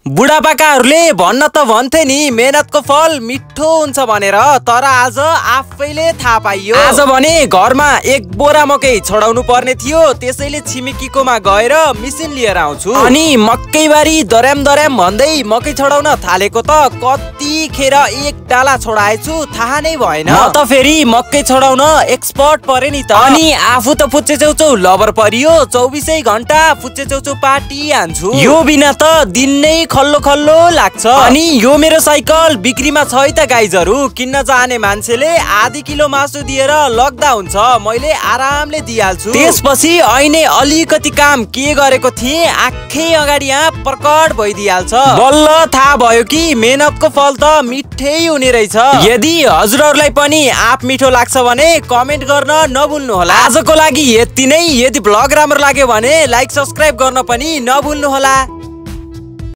बुढापाकाहरूले भन्न त भन्थे नि मेहनतको फल मिठो हुन्छ भनेर, तर आज आफैले थाहा पाइयो। आज भने घरमा एक बोरा मकै छडाउनु पर्ने थियो, त्यसैले छिमेकीकोमा गएर मिसिन लिएर आउँछु। अनि मकैबारी दर्याम दर्याम भन्दै मकै छडाउन थालेको त कतिखेर एक डाला छोडाएछु थाहा नै भएन। म त फेरि मकै छडाउन एक्सपर्ट परे नि त। अनि आफू त फुच्चे चौचौ लबर परियो, 24 घण्टा फुच्चे चौचौ पार्टी हान्छु। यो बिना त दिन नै खल्लो खल्लो लाग्छ। अनि यो मेरो साइकल बिक्रीमा छ है त गाइजहरु, किन्न जाने मान्छेले आधी किलो मासु दिएर लग्दा हुन्छ, मैले आरामले दिइहाल्छु। त्यसपछि ऐने अलिकति काम के गरेको थिए आँखै अगाडि यहाँ प्रकट भइदिइहाल्छ। बल्ल थाहा भयो कि मेहनतको फल त मिठै हुने रहेछ। यदि हजुरहरुलाई पनि आप मिठो लाग्छ भने कमेन्ट गर्न नभुल्नु होला। आजको लागि यति नै। यदि भ्लग राम्रो लाग्यो भने लाइक सब्स्क्राइब गर्न पनि नभुल्नु होला।